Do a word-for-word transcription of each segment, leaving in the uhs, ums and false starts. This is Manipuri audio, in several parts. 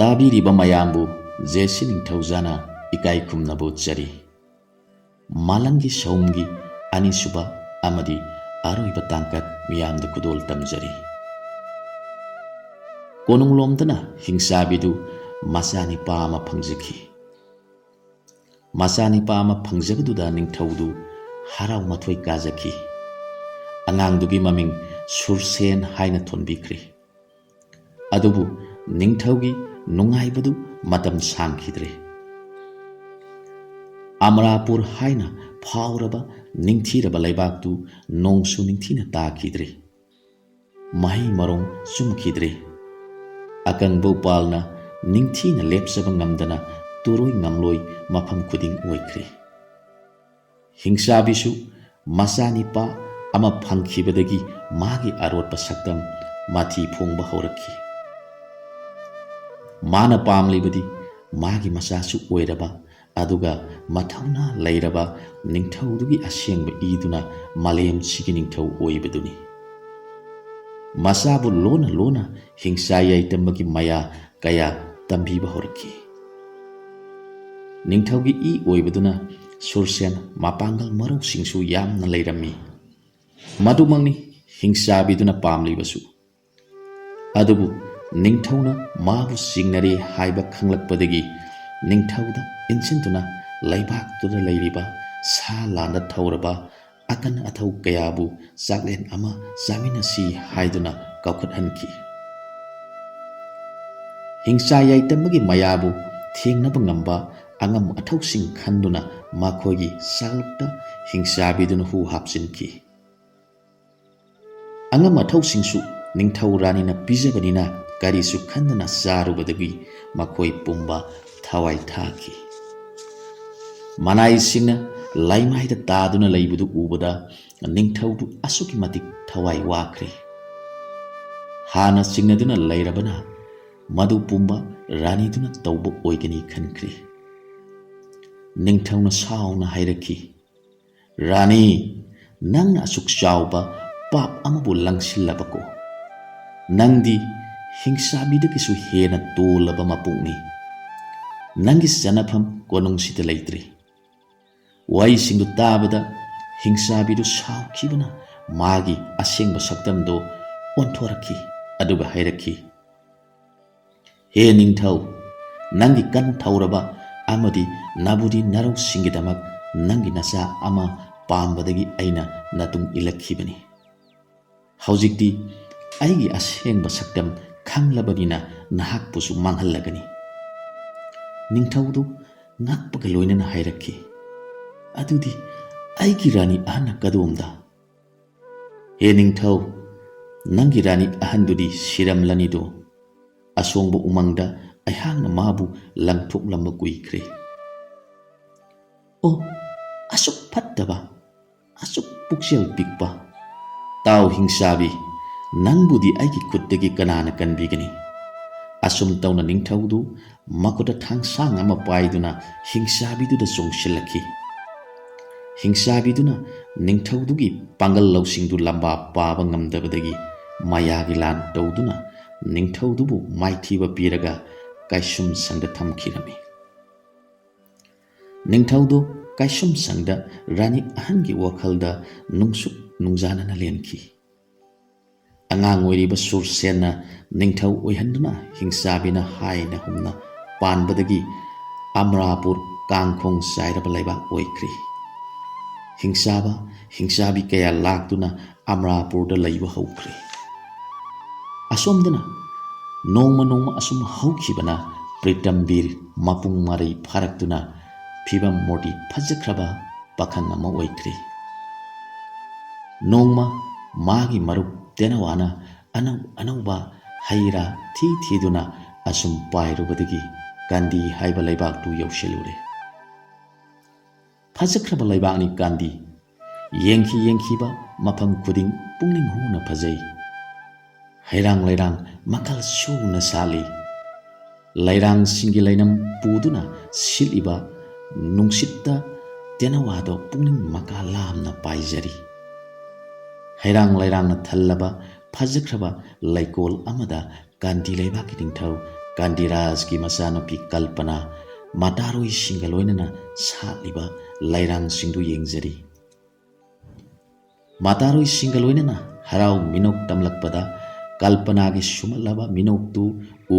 ꯇꯥꯕꯤꯔꯤꯕ ꯃꯌꯥꯝꯕꯨ ꯖꯦ ꯁꯤ ꯅꯤꯡꯊꯧꯖꯥꯅ ꯏꯀꯥꯏ ꯈꯨꯝꯅꯕ ꯎꯠꯆꯔꯤ꯫ ꯃꯥꯂꯪꯒꯤ ꯁꯍꯨꯝꯒꯤ ꯑꯅꯤꯁꯨꯕ ꯑꯃꯗꯤ ꯑꯔꯣꯏꯕ ꯇꯥꯡꯀꯛ ꯃꯤꯌꯥꯝꯗ ꯈꯨꯗꯣꯜ ꯇꯝꯖꯔꯤ꯫ ꯀꯣꯅꯨꯡꯂꯣꯝꯗꯅ ꯍꯤꯡꯆꯥꯕꯤꯗꯨ ꯃꯆꯥꯅꯤꯄꯥ ꯑꯃ ꯐꯪꯖꯈꯤ꯫ ꯃꯆꯥꯅꯤꯄꯥ ꯑꯃ ꯐꯪꯖꯕꯗꯨꯗ ꯅꯤꯡꯊꯧꯗꯨ ꯍꯔꯥꯎ ꯃꯊꯣꯏ ꯀꯥꯖꯈꯤ꯫ ꯑꯉꯥꯡꯗꯨꯒꯤ ꯃꯃꯤꯡ ꯁꯨꯔꯁꯦꯟ ꯍꯥꯏꯅ ꯊꯣꯟꯕꯤꯈ꯭ꯔꯦ꯫ ꯑꯗꯨꯕꯨ ꯅꯤꯡꯊꯧꯒꯤ ꯅꯨꯡꯉꯥꯏꯕꯗꯨ ꯃꯇꯝ ꯁꯥꯡꯈꯤꯗ꯭ꯔꯦ꯫ ꯑꯃꯔꯥꯄꯨꯔ ꯍꯥꯏꯅ ꯐꯥꯎꯔꯕ ꯅꯤꯡꯊꯤꯔꯕ ꯂꯩꯕꯥꯛꯇꯨ ꯅꯣꯡꯁꯨ ꯅꯤꯡꯊꯤꯅ ꯇꯥꯈꯤꯗ꯭ꯔꯦ꯫ ꯃꯍꯩ ꯃꯔꯣꯡ ꯆꯨꯝꯈꯤꯗ꯭ꯔꯦ꯫ ꯑꯀꯪꯕ ꯎꯄꯥꯜꯅ ꯅꯤꯡꯊꯤꯅ ꯂꯦꯞꯆꯕ ꯉꯝꯗꯅ ꯇꯨꯔꯣꯏ ꯉꯝꯂꯣꯏ ꯃꯐꯝ ꯈꯨꯗꯤꯡ ꯑꯣꯏꯈ꯭ꯔꯦ꯫ ꯍꯤꯡꯆꯥꯕꯤꯁꯨ ꯃꯆꯥꯅꯤꯄꯥ ꯑꯃ ꯐꯪꯈꯤꯕꯗꯒꯤ ꯃꯥꯒꯤ ꯑꯔꯣꯠꯄ ꯁꯛꯇꯝ ꯃꯊꯤ ꯐꯣꯡꯕ ꯍꯧꯔꯛꯈꯤ꯫ ꯃꯥꯅ ꯄꯥꯝꯂꯤꯕꯗꯤ ꯃꯥꯒꯤ ꯃꯆꯥꯁꯨ ꯑꯣꯏꯔꯕ, ꯑꯗꯨꯒ ꯃꯊꯧꯅꯥ ꯂꯩꯔꯕ ꯅꯤꯡꯊꯧꯗꯨꯒꯤ ꯑꯁꯦꯡꯕ ꯏꯗꯨꯅ ꯃꯥꯂꯦꯝꯁꯤꯒꯤ ꯅꯤꯡꯊꯧ ꯑꯣꯏꯕꯗꯨꯅꯤ꯫ ꯃꯆꯥꯕꯨ ꯂꯣꯟꯅ ꯂꯣꯟꯅ ꯍꯤꯡꯆꯥ ꯌꯥꯏꯇꯝꯕꯒꯤ ꯃꯌꯥ ꯀꯌꯥ ꯇꯝꯕꯤꯕ ꯍꯧꯔꯛꯈꯤ꯫ ꯅꯤꯡꯊꯧꯒꯤ ꯏ ꯑꯣꯏꯕꯗꯨꯅ ꯁꯨꯔꯁꯦꯟ ꯃꯄꯥꯡꯒꯜ ꯃꯔꯧꯁꯤꯡꯁꯨ ꯌꯥꯝꯅ ꯂꯩꯔꯝꯃꯤ꯫ ꯃꯗꯨꯃꯛꯅꯤ ꯍꯤꯡꯆꯥꯕꯤꯗꯨꯅ ꯄꯥꯝꯂꯤꯕꯁꯨ꯫ ꯑꯗꯨꯕꯨ ꯅꯤꯡꯊꯧꯅ ꯃꯥꯕꯨ ꯆꯤꯡꯅꯔꯦ ꯍꯥꯏꯕ ꯈꯪꯂꯛꯄꯗꯒꯤ ꯅꯤꯡꯊꯧꯗ ꯏꯟꯁꯤꯟꯗꯨꯅ ꯂꯩꯕꯥꯛꯇꯨꯗ ꯂꯩꯔꯤꯕ ꯁꯥ ꯂꯥꯟꯗ ꯊꯧꯔꯕ ꯑꯀꯟ ꯑꯊꯧ ꯀꯌꯥꯕꯨ ꯆꯥꯛꯂꯦꯟ ꯑꯃ ꯆꯥꯃꯤꯟꯅꯁꯤ ꯍꯥꯏꯗꯨꯅ ꯀꯧꯈꯠꯍꯟꯈꯤ꯫ ꯍꯤꯡꯆꯥ ꯌꯥꯏꯇꯝꯕꯒꯤ ꯃꯌꯥꯕꯨ ꯊꯦꯡꯅꯕ ꯉꯝꯕ ꯑꯉꯝ ꯑꯊꯧꯁꯤꯡ ꯈꯟꯗꯨꯅ ꯃꯈꯣꯏꯒꯤ ꯆꯥꯛꯂꯨꯛꯇ ꯍꯤꯡꯆꯥꯕꯤꯗꯨꯅ ꯍꯨ ꯍꯥꯞꯆꯤꯟꯈꯤ꯫ ꯑꯉꯝ ꯑꯊꯧꯁꯤꯡꯁꯨ ꯅꯤꯡꯊꯧ ꯔꯥꯅꯤꯅ ꯄꯤꯖꯕꯅꯤꯅ ꯀꯔꯤꯁꯨ ꯈꯟꯗꯅ ꯆꯥꯔꯨꯕꯗꯒꯤ ꯃꯈꯣꯏ ꯄꯨꯝꯕ ꯊꯋꯥꯏ ꯊꯥꯈꯤ꯫ ꯃꯅꯥꯏꯁꯤꯡꯅ ꯂꯩꯃꯥꯏꯗ ꯇꯥꯗꯨꯅ ꯂꯩꯕꯗꯨ ꯎꯕꯗ ꯅꯤꯡꯊꯧꯗꯨ ꯑꯁꯨꯛꯀꯤ ꯃꯇꯤꯛ ꯊꯋꯥꯏ ꯋꯥꯈ꯭ꯔꯦ꯫ ꯍꯥꯟꯅ ꯆꯤꯡꯅꯗꯨꯅ ꯂꯩꯔꯕꯅ ꯃꯗꯨ ꯄꯨꯝꯕ ꯔꯥꯅꯤꯗꯨꯅ ꯇꯧꯕ ꯑꯣꯏꯒꯅꯤ ꯈꯟꯈ꯭ꯔꯦ꯫ ꯅꯤꯡꯊꯧꯅ ꯁꯥꯎꯅ ꯍꯥꯏꯔꯛꯈꯤ, "ꯔꯥꯅꯤ, ꯅꯪꯅ ꯑꯁꯨꯛ ꯆꯥꯎꯕ ꯄꯥꯞ ꯑꯃꯕꯨ ꯂꯪꯁꯤꯜꯂꯕꯀꯣ? ꯅꯪꯗꯤ ꯍꯤꯡꯆꯥꯕꯤꯗꯒꯤꯁꯨ ꯍꯦꯟꯅ ꯇꯣꯜꯂꯕ ꯃꯄꯣꯛꯅꯤ꯫ ꯅꯪꯒꯤ ꯆꯠꯅꯐꯝ ꯀꯣꯅꯨꯡꯁꯤꯗ ꯂꯩꯇ꯭ꯔꯤ꯫ ꯋꯥꯍꯩꯁꯤꯡꯗꯨ ꯇꯥꯕꯗ ꯍꯤꯡꯆꯥꯕꯤꯗꯨ ꯁꯥꯎꯈꯤꯕꯅ ꯃꯥꯒꯤ ꯑꯁꯦꯡꯕ ꯁꯛꯇꯝꯗꯨ ꯑꯣꯟꯊꯣꯔꯛꯈꯤ꯫ ꯑꯗꯨꯒ ꯍꯥꯏꯔꯛꯈꯤ, "ꯍꯦ ꯅꯤꯡꯊꯧ, ꯅꯪꯒꯤ ꯀꯟ ꯊꯧꯔꯕ ꯑꯃꯗꯤ ꯅꯥꯕꯨꯗꯤ ꯅꯥꯔꯧꯁꯤꯡꯒꯤꯗꯃꯛ ꯅꯪꯒꯤ ꯅꯆꯥ ꯑꯃ ꯄꯥꯝꯕꯗꯒꯤ ꯑꯩꯅ ꯅꯇꯨꯡ ꯏꯜꯂꯛꯈꯤꯕꯅꯤ꯫ ꯍꯧꯖꯤꯛꯇꯤ ꯑꯩꯒꯤ ꯑꯁꯦꯡꯕ ꯁꯛꯇꯝ ꯈꯪꯂꯕꯅꯤꯅ ꯅꯍꯥꯛꯄꯨꯁꯨ ꯃꯥꯡꯍꯜꯂꯒꯅꯤ꯫" ꯅꯤꯡꯊꯧꯗꯨ ꯉꯛꯄꯒ ꯂꯣꯏꯅꯅ ꯍꯥꯏꯔꯛꯈꯤ, "ꯑꯗꯨꯗꯤ ꯑꯩꯒꯤ ꯔꯥꯅꯤ ꯑꯍꯟꯅ ꯀꯗꯣꯝꯗ?" "ꯍꯦ ꯅꯤꯡꯊꯧ, ꯅꯪꯒꯤ ꯔꯥꯅꯤ ꯑꯍꯟꯗꯨꯗꯤ ꯁꯤꯔꯝꯂꯅꯤꯗꯣ꯫ ꯑꯁꯣꯡꯕ ꯎꯃꯪꯗ ꯑꯩꯍꯥꯛꯅ ꯃꯥꯕꯨ ꯂꯪꯊꯣꯛꯂꯝꯕ ꯀꯨꯏꯈ꯭ꯔꯦ꯫" "ꯑꯣ, ꯑꯁꯨꯛ ꯐꯠꯇꯕ, ꯑꯁꯨꯛ ꯄꯨꯛꯆꯦꯜ ꯄꯤꯛꯄ! ꯇꯥꯎ ꯍꯤꯡꯆꯥꯕꯤ, ꯅꯪꯕꯨꯗꯤ ꯑꯩꯒꯤ ꯈꯨꯠꯇꯒꯤ ꯀꯅꯥꯅ ꯀꯟꯕꯤꯒꯅꯤ?" ꯑꯁꯨꯝ ꯇꯧꯅ ꯅꯤꯡꯊꯧꯗꯨ ꯃꯈꯨꯠꯇ ꯊꯥꯡꯁꯥꯡ ꯑꯃ ꯄꯥꯏꯗꯨꯅ ꯍꯤꯡꯆꯥꯕꯤꯗꯨꯗ ꯆꯣꯡꯁꯤꯜꯂꯛꯈꯤ꯫ ꯍꯤꯡꯆꯥꯕꯤꯗꯨꯅ ꯅꯤꯡꯊꯧꯗꯨꯒꯤ ꯄꯥꯡꯒꯜ ꯂꯧꯁꯤꯡꯗꯨ ꯂꯝꯕꯥ ꯄꯥꯕ ꯉꯝꯗꯕꯗꯒꯤ ꯃꯌꯥꯒꯤ ꯂꯥꯟ ꯇꯧꯗꯨꯅ ꯅꯤꯡꯊꯧꯗꯨꯕꯨ ꯃꯥꯏꯊꯤꯕ ꯄꯤꯔꯒ ꯀꯥꯏꯁꯨꯝ ꯁꯪꯗ ꯊꯝꯈꯤꯔꯝꯃꯤ꯫ ꯅꯤꯡꯊꯧꯗꯨ ꯀꯥꯏꯁꯨꯝ ꯁꯪꯗ ꯔꯥꯅꯤ ꯑꯍꯟꯒꯤ ꯋꯥꯈꯜꯗ ꯅꯨꯡꯁꯨꯛ ꯅꯨꯡꯖꯥꯅꯅ ꯂꯦꯟꯈꯤ꯫ ꯑꯉꯥꯡ ꯑꯣꯏꯔꯤꯕ ꯁꯨꯔꯁꯦꯟꯅ ꯅꯤꯡꯊꯧ ꯑꯣꯏꯍꯟꯗꯨꯅ ꯍꯤꯡꯆꯥꯕꯤꯅ ꯍꯥꯏꯅ ꯍꯨꯝꯅ ꯄꯥꯟꯕꯗꯒꯤ ꯑꯃꯔꯥꯄꯨꯔ ꯀꯥꯡꯈꯣꯡ ꯆꯥꯏꯔꯕ ꯂꯩꯕꯥꯛ ꯑꯣꯏꯈ꯭ꯔꯤ꯫ ꯍꯤꯡꯆꯥꯕ, ꯍꯤꯡꯆꯥꯕꯤ ꯀꯌꯥ ꯂꯥꯛꯇꯨꯅ ꯑꯃꯔꯥꯄꯨꯔꯗ ꯂꯩꯕ ꯍꯧꯈ꯭ꯔꯦ꯫ ꯑꯁꯣꯝꯗꯅ ꯅꯣꯡꯃ ꯅꯣꯡꯃ ꯑꯁꯨꯝ ꯍꯧꯈꯤꯕꯅ ꯄ꯭ꯔꯤꯇꯝꯕꯤꯔ ꯃꯄꯨꯡ ꯃꯔꯩ ꯐꯥꯔꯛꯇꯨꯅ ꯐꯤꯕꯝ ꯃꯨꯔꯇꯤ ꯐꯖꯈ꯭ꯔꯕ ꯄꯥꯈꯪ ꯑꯃ ꯑꯣꯏꯈ꯭ꯔꯦ꯫ ꯅꯣꯡꯃ ꯃꯥꯒꯤ ꯃꯔꯨꯞ ꯇꯦꯅꯋꯥꯅ ꯑꯅꯧ ꯑꯅꯧꯕ ꯍꯩ ꯔꯥ ꯊꯤ ꯊꯤꯗꯨꯅ ꯑꯁꯨꯝ ꯄꯥꯏꯔꯨꯕꯗꯒꯤ ꯀꯥꯟꯗꯤ ꯍꯥꯏꯕ ꯂꯩꯕꯥꯛꯇꯨ ꯌꯧꯁꯤꯜꯂꯨꯔꯦ꯫ ꯐꯖꯈ꯭ꯔꯕ ꯂꯩꯕꯥꯛꯅꯤ ꯀꯥꯟꯗꯤ꯫ ꯌꯦꯡꯈꯤ ꯌꯦꯡꯈꯤꯕ ꯃꯐꯝ ꯈꯨꯗꯤꯡ ꯄꯨꯛꯅꯤꯡ ꯍꯨꯅ ꯐꯖꯩ꯫ ꯍꯩꯔꯥꯡ ꯂꯩꯔꯥꯡ ꯃꯈꯜ ꯁꯨꯅ ꯁꯥꯠꯂꯤ꯫ ꯂꯩꯔꯥꯡꯁꯤꯡꯒꯤ ꯂꯩꯅꯝ ꯄꯨꯗꯨꯅ ꯁꯤꯠꯂꯤꯕ ꯅꯨꯡꯁꯤꯠꯇ ꯇꯦꯅꯋꯥꯗꯣ ꯄꯨꯛꯅꯤꯡ ꯃꯀꯥ ꯂꯥꯝꯅ ꯄꯥꯏꯖꯔꯤ꯫ ꯍꯩꯔꯥꯡ ꯂꯩꯔꯥꯡꯅ ꯊꯜꯂꯕ ꯐꯖꯈ꯭ꯔꯕ ꯂꯩꯀꯣꯜ ꯑꯃꯗ ꯀꯥꯟꯗꯤ ꯂꯩꯕꯥꯛꯀꯤ ꯅꯤꯡꯊꯧ ꯀꯥꯟꯗꯤꯔꯥꯖꯀꯤ ꯃꯆꯥꯅꯨꯄꯤ ꯀꯜꯄꯅꯥ ꯃꯇꯥꯔꯣꯏꯁꯤꯡꯒ ꯂꯣꯏꯅꯅ ꯁꯥꯠꯂꯤꯕ ꯂꯩꯔꯥꯡꯁꯤꯡꯗꯨ ꯌꯦꯡꯖꯔꯤ꯫ ꯃꯇꯥꯔꯣꯏꯁꯤꯡꯒ ꯂꯣꯏꯅꯅ ꯍꯔꯥꯎ ꯃꯤꯅꯣꯛ ꯇꯝꯂꯛꯄꯗ ꯀꯜꯄꯅꯥꯒꯤ ꯁꯨꯝꯍꯠꯂꯕ ꯃꯤꯅꯣꯛꯇꯨ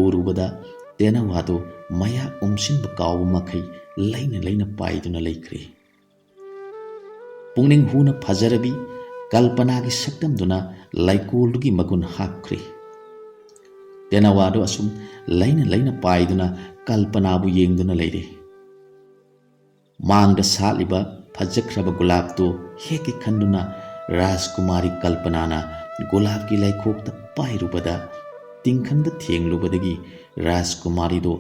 ꯎꯔꯨꯕꯗ ꯇꯦꯅꯋꯥꯗꯨ ꯃꯌꯥ ꯎꯝꯁꯤꯟꯕ ꯀꯥꯎꯕ ꯃꯈꯩ ꯂꯩꯅ ꯂꯩꯅ ꯄꯥꯏꯗꯨꯅ ꯂꯩꯈ꯭ꯔꯦ꯫ ꯄꯨꯛꯅꯤꯡ ꯍꯨꯅ ꯐꯖꯔꯕꯤ ꯀꯜꯄꯅꯥꯒꯤ ꯁꯛꯇꯝꯗꯨꯅ ꯂꯩꯀꯣꯜꯗꯨꯒꯤ ꯃꯒꯨꯟ ꯍꯥꯞꯈ꯭ꯔꯦ꯫ ꯇꯦꯅꯋꯥꯗꯨ ꯑꯁꯨꯝ ꯂꯩꯅ ꯂꯩꯅ ꯄꯥꯏꯗꯨꯅ ꯀꯜꯄꯅꯥꯕꯨ ꯌꯦꯡꯗꯨꯅ ꯂꯩꯔꯦ꯫ ꯃꯥꯡꯗ ꯁꯥꯠꯂꯤꯕ ꯐꯖꯈ꯭ꯔꯕ ꯒꯨꯂꯥꯞꯇꯨ ꯍꯦꯛꯀꯦ ꯈꯟꯗꯨꯅ ꯔꯥꯖꯀꯨꯃꯥꯔꯤ ꯀꯜꯄꯅꯥꯅ ꯒꯨꯂꯥꯞꯀꯤ ꯂꯩꯈꯣꯛꯇ ꯄꯥꯏꯔꯨꯕꯗ, ꯇꯤꯡꯈꯪꯗ ꯊꯦꯡꯂꯨꯕꯗꯒꯤ ꯔꯥꯖꯀꯨꯃꯥꯔꯤꯗꯨ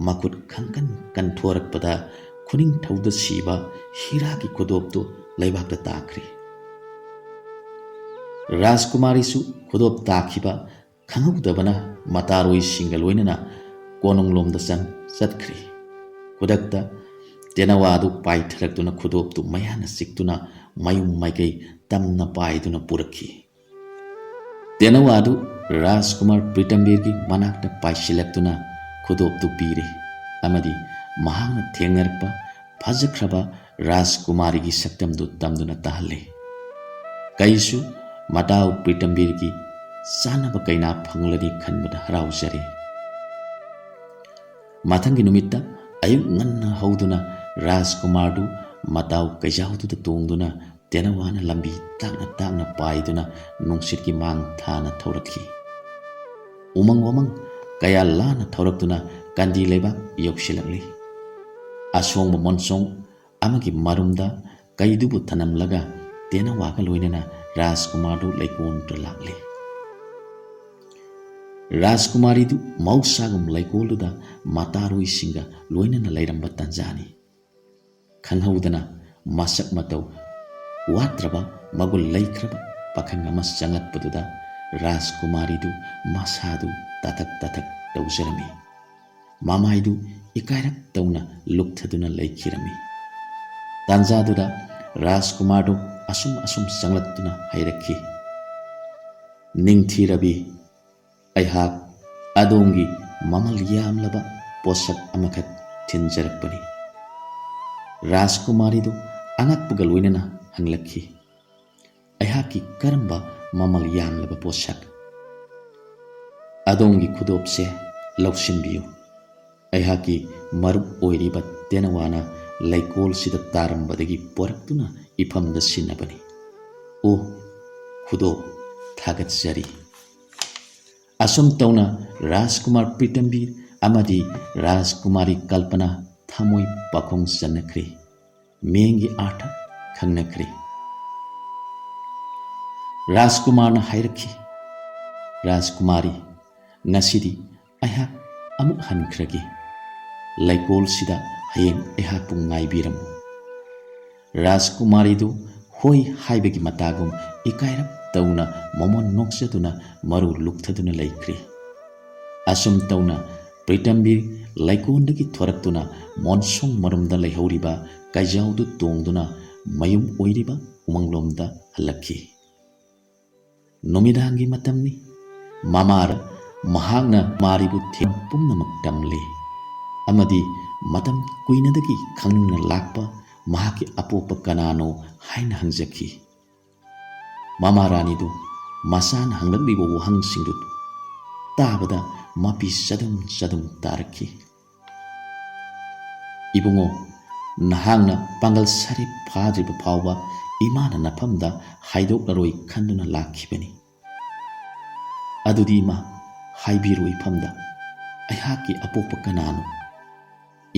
ꯃꯈꯨꯠ ꯈꯪꯀꯟ ꯀꯟꯊꯣꯔꯛꯄꯗ ꯈꯨꯅꯤꯡꯊꯧꯗ ꯁꯤꯕ ꯍꯤꯔꯥꯒꯤ ꯈꯨꯗꯣꯞꯇꯨ ꯂꯩꯕꯥꯛꯇ ꯇꯥꯈ꯭ꯔꯦ꯫ ꯔꯥꯖꯀꯨꯃꯥꯔꯤꯁꯨ ꯈꯨꯗꯣꯞ ꯇꯥꯈꯤꯕ ꯈꯪꯍꯧꯗꯕꯅ ꯃꯇꯥꯔꯣꯏꯁꯤꯡꯒ ꯂꯣꯏꯅꯅ ꯀꯣꯅꯨꯡꯂꯣꯝꯗ ꯆꯪ-, ꯆꯠꯈ꯭ꯔꯦ꯫ ꯈꯨꯗꯛꯇ ꯇꯦꯅꯋꯥꯗꯨ ꯄꯥꯏꯊꯔꯛꯇꯨꯅ ꯈꯨꯗꯣꯞꯇꯨ ꯃꯌꯥꯅ ꯆꯤꯛꯇꯨꯅ ꯃꯌꯨꯝ ꯃꯥꯏꯀꯩ ꯇꯝꯅ ꯄꯥꯏꯗꯨꯅ ꯄꯨꯔꯛꯈꯤ꯫ ꯇꯦꯅꯋꯥꯗꯨ ꯔꯥꯖꯀꯨꯃꯥꯔ ꯄ꯭ꯔꯤꯇꯝꯕꯤꯔꯒꯤ ꯃꯅꯥꯛꯇ ꯄꯥꯏꯁꯤꯜꯂꯛꯇꯨꯅ ꯈꯨꯗꯣꯞꯇꯨ ꯄꯤꯔꯦ ꯑꯃꯗꯤ ꯃꯍꯥꯛꯅ ꯊꯦꯡꯅꯔꯛꯄ ꯐꯖꯈ꯭ꯔꯕ ꯔꯥꯖꯀꯨꯃꯥꯔꯤꯒꯤ ꯁꯛꯇꯝꯗꯨ ꯇꯝꯗꯨꯅ ꯇꯥꯍꯜꯂꯦ꯫ ꯀꯩꯁꯨ ꯃꯇꯥꯎ ꯄ꯭ꯔꯤꯇꯝꯕꯤꯔꯒꯤ ꯆꯥꯅꯕ ꯀꯩꯅꯥ ꯐꯪꯂꯅꯤ ꯈꯟꯕꯗ ꯍꯔꯥꯎꯖꯔꯦ꯫ ꯃꯊꯪꯒꯤ ꯅꯨꯃꯤꯠꯇ ꯑꯌꯨꯛ ꯉꯟꯅ ꯍꯧꯗꯨꯅ ꯔꯥꯖꯀꯨꯃꯥꯔꯗꯨ ꯃꯇꯥꯎ ꯀꯩꯖꯥꯎꯗꯨꯗ ꯇꯣꯡꯗꯨꯅ ꯇꯦꯅꯋꯥꯅ ꯂꯝꯕꯤ ꯇꯥꯛꯅ ꯇꯥꯛꯅ ꯄꯥꯏꯗꯨꯅ ꯅꯨꯡꯁꯤꯠꯀꯤ ꯃꯥꯡ ꯊꯥꯅ ꯊꯧꯔꯛꯈꯤ꯫ ꯎꯃꯪ ꯋꯥꯃꯪ ꯀꯌꯥ ꯂꯥꯟꯅ ꯊꯧꯔꯛꯇꯨꯅ ꯀꯟꯗꯤ ꯂꯩꯕꯥꯛ ꯌꯧꯁꯤꯜꯂꯛꯂꯤ꯫ ꯑꯁꯣꯡꯕ ꯃꯣꯟꯁꯣꯡ ꯑꯃꯒꯤ ꯃꯔꯨꯝꯗ ꯀꯩꯗꯨꯕꯨ ꯊꯅꯝꯂꯒ ꯇꯦꯅꯋꯥꯒ ꯂꯣꯏꯅꯅ ꯔꯥꯖꯀꯨꯃꯥꯔꯗꯨ ꯂꯩꯀꯣꯜꯗ ꯂꯥꯛꯂꯦ꯫ ꯔꯥꯖꯀꯨꯃꯥꯔꯤꯗꯨ ꯃꯍꯧꯁꯥꯒꯨꯝ ꯂꯩꯀꯣꯜꯗꯨꯗ ꯃꯇꯥꯔꯣꯏꯁꯤꯡꯒ ꯂꯣꯏꯅꯅ ꯂꯩꯔꯝꯕ ꯇꯟꯖꯥꯅꯤ꯫ ꯈꯪꯍꯧꯗꯅ ꯃꯁꯛ ꯃꯇꯧ ꯋꯥꯠꯇ꯭ꯔꯕ ꯃꯒꯨꯟ ꯂꯩꯈ꯭ꯔꯕ ꯄꯥꯈꯪ ꯑꯃ ꯆꯪꯂꯛꯄꯗꯨꯗ ꯔꯥꯖꯀꯨꯃꯥꯔꯤꯗꯨ ꯃꯁꯥꯗꯨ ꯇꯥꯊꯛ ꯇꯥꯊꯛ ꯇꯧꯖꯔꯝꯃꯤ꯫ ꯃꯃꯥꯏꯗꯨ ꯏꯀꯥꯏꯔꯞ ꯇꯧꯅ ꯂꯨꯞꯊꯗꯨꯅ ꯂꯩꯈꯤꯔꯝꯃꯤ꯫ ꯇꯥꯟꯖꯥꯗꯨꯗ ꯔꯥꯖꯀꯨꯃꯥꯔꯗꯨ ꯑꯁꯨꯝ ꯑꯁꯨꯝ ꯆꯪꯂꯛꯇꯨꯅ ꯍꯥꯏꯔꯛꯈꯤ, "ꯅꯤꯡꯊꯤꯔꯕꯤ, ꯑꯩꯍꯥꯛ ꯑꯗꯣꯝꯒꯤ ꯃꯃꯜ ꯌꯥꯝꯂꯕ ꯄꯣꯠꯁꯛ ꯑꯃꯈꯛ ꯊꯤꯟꯖꯔꯛꯄꯅꯤ꯫ ꯔꯥꯖꯀꯨꯃꯥꯔꯤꯗꯨ ꯑꯉꯛꯄꯒ ꯂꯣꯏꯅꯅ ꯍꯪꯂꯛꯈꯤ, "ꯑꯩꯍꯥꯛꯀꯤ ꯀꯔꯝꯕ ꯃꯃꯜ ꯌꯥꯝꯂꯕ ꯄꯣꯠꯁꯛ?" "ꯑꯗꯣꯝꯒꯤ ꯈꯨꯗꯣꯞꯁꯦ ꯂꯧꯁꯤꯟꯕꯤꯌꯨ꯫ ꯑꯩꯍꯥꯛꯀꯤ ꯃꯔꯨꯞ ꯑꯣꯏꯔꯤꯕ ꯇꯦꯅꯋꯥꯅ ꯂꯩꯀꯣꯜꯁꯤꯗ ꯇꯥꯔꯝꯕꯗꯒꯤ ꯄꯣꯔꯛꯇꯨꯅ ꯏꯐꯝꯗ ꯁꯤꯟꯅꯕꯅꯤ꯫ ꯑꯣ, ꯈꯨꯗꯣꯞ, ꯊꯥꯒꯠꯆꯔꯤ꯫" ꯑꯁꯨꯝ ꯇꯧꯅ ꯔꯥꯖꯀꯨꯃꯥꯔ ꯄ꯭ꯔꯤꯇꯝꯕꯤꯔ ꯑꯃꯗꯤ ꯔꯥꯖꯀꯨꯃꯥꯔꯤ ꯀꯜꯄꯅꯥ ꯊꯃꯣꯏ ꯄꯥꯈꯣꯡ ꯆꯟꯅꯈ꯭ꯔꯦ꯫ ꯃꯤꯡꯒꯤ ꯑꯥꯔꯊ ꯈꯪꯅꯈ꯭ꯔꯦ꯫ ꯔꯥꯖꯀꯨꯃꯥꯔꯅ ꯍꯥꯏꯔꯛꯈꯤ, "ꯔꯥꯖꯀꯨꯃꯥꯔꯤ, ꯉꯁꯤꯗꯤ ꯑꯩꯍꯥꯛ ꯑꯃꯨꯛ ꯍꯟꯈ꯭ꯔꯒꯦ꯫ ꯂꯩꯀꯣꯜꯁꯤꯗ ꯍꯌꯦꯡ ꯑꯩꯍꯥꯛꯄꯨ ꯉꯥꯏꯕꯤꯔꯝꯃꯨ꯫" ꯔꯥꯖꯀꯨꯃꯥꯔꯤꯗꯨ ꯍꯣꯏ ꯍꯥꯏꯕꯒꯤ ꯃꯇꯥꯒꯨꯝ ꯏꯀꯥꯏꯔꯞ ꯇꯧꯅ ꯃꯃꯣꯟ ꯅꯣꯛꯆꯗꯨꯅ ꯃꯔꯨ ꯂꯨꯛꯊꯗꯨꯅ ꯂꯩꯈ꯭ꯔꯦ꯫ ꯑꯁꯨꯝ ꯇꯧꯅ ꯄ꯭ꯔꯤꯇꯝꯕꯤꯔ ꯂꯩꯀꯣꯜꯗꯒꯤ ꯊꯣꯔꯛꯇꯨꯅ ꯃꯣꯟꯁꯣꯡ ꯃꯔꯨꯝꯗ ꯂꯩꯍꯧꯔꯤꯕ ꯀꯩꯖꯥꯎꯗꯨ ꯇꯣꯡꯗꯨꯅ ꯃꯌꯨꯝ ꯑꯣꯏꯔꯤꯕ ꯎꯃꯪꯂꯣꯝꯗ ꯍꯜꯂꯛꯈꯤ꯫ ꯅꯨꯃꯤꯗꯥꯡꯒꯤ ꯃꯇꯝꯅꯤ꯫ ꯃꯃꯥꯔ ꯃꯍꯥꯛꯅ ꯃꯥꯔꯤꯕꯨ ꯊꯦꯝ ꯄꯨꯝꯅꯃꯛ ꯇꯝꯂꯤ ꯑꯃꯗꯤ ꯃꯇꯝ ꯀꯨꯏꯅꯗꯒꯤ ꯈꯪꯅꯤꯡꯅ ꯂꯥꯛꯄ ꯃꯍꯥꯛꯀꯤ ꯑꯄꯣꯛꯄ ꯀꯅꯥꯅꯣ ꯍꯥꯏꯅ ꯍꯪꯖꯈꯤ꯫ ꯃꯃꯥ ꯔꯥꯅꯤꯗꯨ ꯃꯆꯥꯅ ꯍꯪꯂꯛꯂꯤꯕ ꯋꯥꯍꯪꯁꯤꯡꯗꯨ ꯇꯥꯕꯗ ꯃꯄꯤ ꯆꯗꯨꯝ ꯆꯗꯨꯝ ꯇꯥꯔꯛꯈꯤ꯫ "ꯏꯕꯨꯡꯉꯣ, ꯅꯍꯥꯛꯅ ꯄꯥꯡꯒꯜ ꯁꯥꯔꯦ ꯐꯥꯗ꯭ꯔꯤꯕ ꯐꯥꯎꯕ ꯏꯃꯥꯅ ꯅꯐꯝꯗ ꯍꯥꯏꯗꯣꯛꯂꯔꯣꯏ ꯈꯟꯗꯨꯅ ꯂꯥꯛꯈꯤꯕꯅꯤ꯫ ꯑꯗꯨꯗꯤ ꯏꯃꯥ, ꯍꯥꯏꯕꯤꯔꯨ ꯏꯐꯝꯗ, ꯑꯩꯍꯥꯛꯀꯤ ꯑꯄꯣꯛꯄ ꯀꯅꯥꯅꯣ?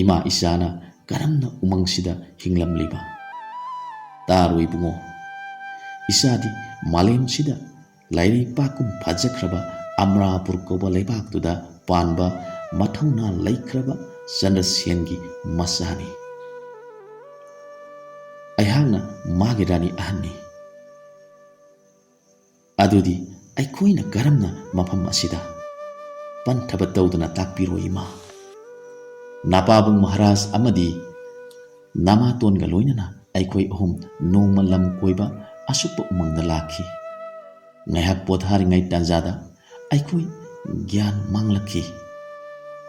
ꯏꯃꯥ ꯏꯆꯥꯅ ꯀꯔꯝꯅ ꯎꯃꯪꯁꯤꯗ ꯍꯤꯡꯂꯝꯂꯤꯕ? ꯇꯥꯔꯣ ꯏꯕꯨꯡꯉꯣ, ꯏꯆꯥꯗꯤ ꯃꯥꯂꯦꯝꯁꯤꯗ ꯂꯥꯏꯔꯩꯄꯥꯛꯀꯨꯝ ꯐꯖꯈ꯭ꯔꯕ ꯑꯃꯔꯥꯄꯨꯔ ꯀꯧꯕ ꯂꯩꯕꯥꯛꯇꯨꯗ ꯄꯥꯟꯕ ꯃꯊꯧꯅꯥ ꯂꯩꯈ꯭ꯔꯕ ꯆꯟꯗ꯭ꯔꯁꯦꯟꯒꯤ ꯃꯆꯥꯅꯤ꯫ ꯑꯩꯍꯥꯛꯅ ꯃꯥꯒꯤ ꯔꯥꯅꯤ ꯑꯍꯟꯅꯤ꯫ ꯑꯗꯨꯗꯤ ꯑꯩꯈꯣꯏꯅ ꯀꯔꯝꯅ ꯃꯐꯝ ꯑꯁꯤꯗ?" ꯄꯟꯊꯕ ꯇꯧꯗꯅ ꯇꯥꯛꯄꯤꯔꯣ ꯏꯃꯥ꯫ ꯅꯄꯥꯕꯨꯡ ꯃꯍꯥꯔꯥꯖ ꯑꯃꯗꯤ ꯅꯃꯥꯇꯣꯟꯒ ꯂꯣꯏꯅꯅ ꯑꯩꯈꯣꯏ ꯑꯍꯨꯝ ꯅꯣꯡꯃ ꯂꯝ ꯀꯣꯏꯕ ꯑꯁꯨꯛꯄ ꯎꯃꯪꯗ ꯂꯥꯛꯈꯤ꯫ ꯉꯥꯏꯍꯥꯛ ꯄꯣꯊꯥꯔꯤꯉꯩ ꯇꯥꯟꯖꯥꯗ ꯑꯩꯈꯣꯏ ꯒ꯭ꯌꯥꯟ ꯃꯥꯡꯂꯛꯈꯤ꯫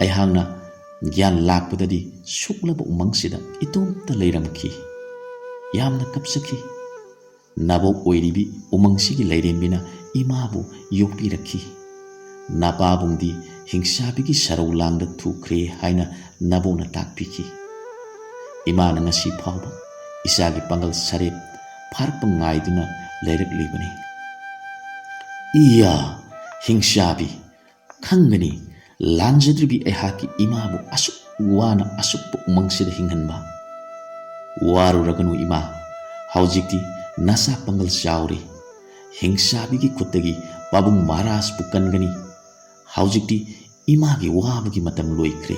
ꯑꯩꯍꯥꯛꯅ ꯒ꯭ꯌꯥꯟ ꯂꯥꯛꯄꯗꯗꯤ ꯁꯨꯛꯂꯕ ꯎꯃꯪꯁꯤꯗ ꯏꯇꯣꯝꯇ ꯂꯩꯔꯝꯈꯤ꯫ ꯌꯥꯝꯅ ꯀꯞꯆꯈꯤ꯫ ꯅꯥꯕꯣꯛ ꯑꯣꯏꯔꯤꯕꯤ ꯎꯃꯪꯁꯤꯒꯤ ꯂꯥꯏꯔꯦꯝꯕꯤꯅ ꯏꯃꯥꯕꯨ ꯌꯣꯛꯄꯤꯔꯛꯈꯤ꯫ "ꯅꯄꯥꯕꯨꯡꯗꯤ ꯍꯤꯡꯁꯥꯕꯤꯒꯤ ꯁꯔꯧ ꯂꯥꯡꯗ ꯊꯨꯈ꯭ꯔꯦ" ꯍꯥꯏꯅ ꯅꯥꯕꯣꯛꯅ ꯇꯥꯛꯄꯤꯈꯤ꯫ ꯏꯃꯥꯅ ꯉꯁꯤ ꯐꯥꯎꯕ ꯏꯆꯥꯒꯤ ꯄꯥꯡꯒꯜ ꯁꯔꯦꯞ ꯐꯥꯔꯛꯄ ꯉꯥꯏꯗꯨꯅ ꯂꯩꯔꯛꯂꯤꯕꯅꯤ꯫ ꯏꯌꯥ! ꯍꯤꯡꯁꯥꯕꯤ! ꯈꯪꯒꯅꯤ, ꯂꯥꯟꯖꯗ꯭ꯔꯤꯕꯤ ꯑꯩꯍꯥꯛꯀꯤ ꯏꯃꯥꯕꯨ ꯑꯁꯨꯛ ꯋꯥꯅ ꯑꯁꯨꯛꯄ ꯎꯃꯪꯁꯤꯗ ꯍꯤꯡꯍꯟꯕ꯫ ꯋꯥꯔꯨꯔꯒꯅꯨ ꯏꯃꯥ, ꯍꯧꯖꯤꯛꯇꯤ ꯅꯆꯥ ꯄꯥꯡꯒꯜ ꯆꯥꯎꯔꯦ꯫ ꯍꯤꯡꯁꯥꯕꯤꯒꯤ ꯈꯨꯠꯇꯒꯤ ꯄꯥꯕꯨꯡ ꯃꯍꯥꯔꯥꯖꯄꯨ ꯀꯟꯒꯅꯤ꯫ ꯍꯧꯖꯤꯛꯇꯤ ꯏꯃꯥꯒꯤ ꯋꯥꯕꯒꯤ ꯃꯇꯝ ꯂꯣꯏꯈ꯭ꯔꯦ꯫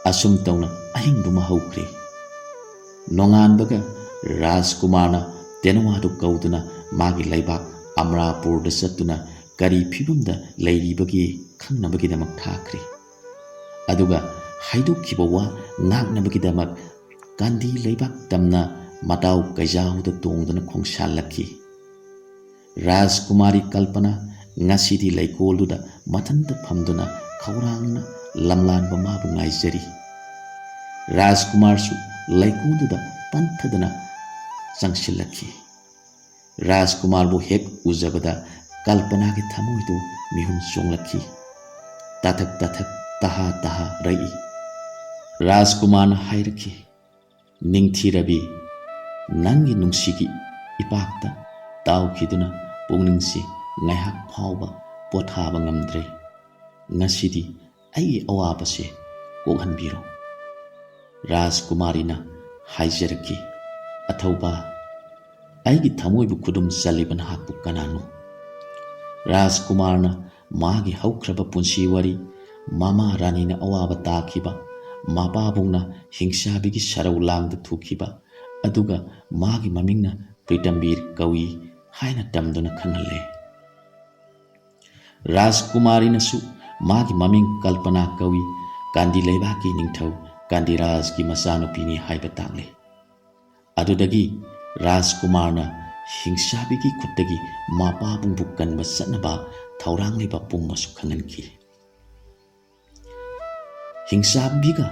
ꯑꯁꯨꯝ ꯇꯧꯅ ꯑꯍꯤꯡꯗꯨꯃ ꯍꯧꯈ꯭ꯔꯦ꯫ ꯅꯣꯡꯉꯥꯟꯕꯒ ꯔꯥꯖꯀꯨꯃꯥꯔꯅ ꯇꯦꯅꯋꯥꯗꯨ ꯀꯧꯗꯨꯅ ꯃꯥꯒꯤ ꯂꯩꯕꯥꯛ ꯑꯃꯔꯥꯄꯨꯔꯗ ꯆꯠꯇꯨꯅ ꯀꯔꯤ ꯐꯤꯕꯝꯗ ꯂꯩꯔꯤꯕꯒꯦ ꯈꯪꯅꯕꯒꯤꯗꯃꯛ ꯊꯥꯈ꯭ꯔꯦ꯫ ꯑꯗꯨꯒ ꯍꯥꯏꯗꯣꯛꯈꯤꯕ ꯋꯥ ꯉꯥꯛꯅꯕꯒꯤꯗꯃꯛ ꯀꯥꯟꯗꯤ ꯂꯩꯕꯥꯛ ꯇꯝꯅ ꯃꯇꯥꯎ ꯀꯩꯖꯥꯎꯗ ꯇꯣꯡꯗꯨꯅ ꯈꯣꯡꯁꯥꯜꯂꯛꯈꯤ꯫ ꯔꯥꯖꯀꯨꯃꯥꯔꯤ ꯀꯜꯄꯅꯥ ꯉꯁꯤꯗꯤ ꯂꯩꯀꯣꯜꯗꯨꯗ ꯃꯊꯟꯇ ꯐꯝꯗꯨꯅ ꯈꯧꯔꯥꯡꯅ ꯂꯝꯂꯥꯟꯕ ꯃꯥꯕꯨ ꯉꯥꯏꯖꯔꯤ꯫ ꯔꯥꯖꯀꯨꯃꯥꯔꯁꯨ ꯂꯩꯀꯣꯜꯗꯨꯗ ꯄꯟꯊꯗꯨꯅ ꯆꯪꯁꯤꯜꯂꯛꯈꯤ꯫ ꯔꯥꯖꯀꯨꯃꯥꯔꯕꯨ ꯍꯦꯛ ꯎꯖꯕꯗ ꯀꯜꯄꯅꯥꯒꯤ ꯊꯃꯣꯏꯗꯨ ꯃꯤꯍꯨꯟ ꯆꯣꯡꯂꯛꯈꯤ꯫ ꯇꯥꯊꯛ ꯇꯥꯊꯛ, ꯇꯍꯥ ꯇꯍꯥ ꯔꯛꯏ꯫ ꯔꯥꯖꯀꯨꯃꯥꯔꯅ ꯍꯥꯏꯔꯛꯈꯤ, "ꯅꯤꯡꯊꯤꯔꯕꯤ, ꯅꯪꯒꯤ ꯅꯨꯡꯁꯤꯒꯤ ꯏꯄꯥꯛꯇ ꯇꯥꯎꯈꯤꯗꯨꯅ ꯄꯨꯛꯅꯤꯡꯁꯤ ꯉꯥꯏꯍꯥꯛ ꯐꯥꯎꯕ ꯄꯣꯊꯥꯕ ꯉꯝꯗ꯭ꯔꯦ꯫ ꯉꯁꯤꯗꯤ ꯑꯩꯒꯤ ꯑꯋꯥꯕꯁꯦ ꯀꯣꯛꯍꯟꯕꯤꯔꯣ꯫" ꯔꯥꯖꯀꯨꯃꯥꯔꯤꯅ ꯍꯥꯏꯖꯔꯛꯈꯤ, "ꯑꯊꯧꯕ, ꯑꯩꯒꯤ ꯊꯃꯣꯏꯕꯨ ꯈꯨꯗꯨꯝ ꯆꯜꯂꯤꯕ ꯅꯍꯥꯛꯄꯨ ꯀꯅꯥꯅꯣ?" ꯔꯥꯖꯀꯨꯃꯥꯔꯅ ꯃꯥꯒꯤ ꯍꯧꯈ꯭ꯔꯕ ꯄꯨꯟꯁꯤ ꯋꯥꯔꯤ, ꯃꯃꯥ ꯔꯥꯅꯤꯅ ꯑꯋꯥꯕ ꯇꯥꯈꯤꯕ, ꯃꯄꯥꯕꯨꯡꯅ ꯍꯤꯡꯁꯥꯕꯤꯒꯤ ꯁꯔꯧ ꯂꯥꯡꯗ ꯊꯨꯈꯤꯕ, ꯑꯗꯨꯒ ꯃꯥꯒꯤ ꯃꯃꯤꯡꯅ ꯄ꯭ꯔꯤꯇꯝꯕꯤꯔ ꯀꯧꯏ ꯍꯥꯏꯅ ꯇꯝꯗꯨꯅ ꯈꯪꯍꯜꯂꯦ꯫ ꯔꯥꯖꯀꯨꯃꯥꯔꯤꯅꯁꯨ ꯃꯥꯒꯤ ꯃꯃꯤꯡ ꯀꯜꯄꯅꯥ ꯀꯧꯏ, ꯀꯥꯟꯗꯤ ꯂꯩꯕꯥꯛꯀꯤ ꯅꯤꯡꯊꯧ ꯀꯥꯟꯗꯤꯔꯥꯖꯀꯤ ꯃꯆꯥꯅꯨꯄꯤꯅꯤ ꯍꯥꯏꯕ ꯇꯥꯛꯂꯦ꯫ ꯑꯗꯨꯗꯒꯤ ꯔꯥꯖꯀꯨꯃꯥꯔꯅ ꯍꯤꯡꯁꯥꯕꯤꯒꯤ ꯈꯨꯠꯇꯒꯤ ꯃꯄꯥꯕꯨꯡꯕꯨ ꯀꯟꯕ ꯆꯠꯅꯕ ꯊꯧꯔꯥꯡꯂꯤꯕ ꯄꯨꯝꯕꯁꯨ ꯈꯪꯍꯟꯈꯤ꯫ ꯍꯤꯡꯆꯥꯕꯤꯒ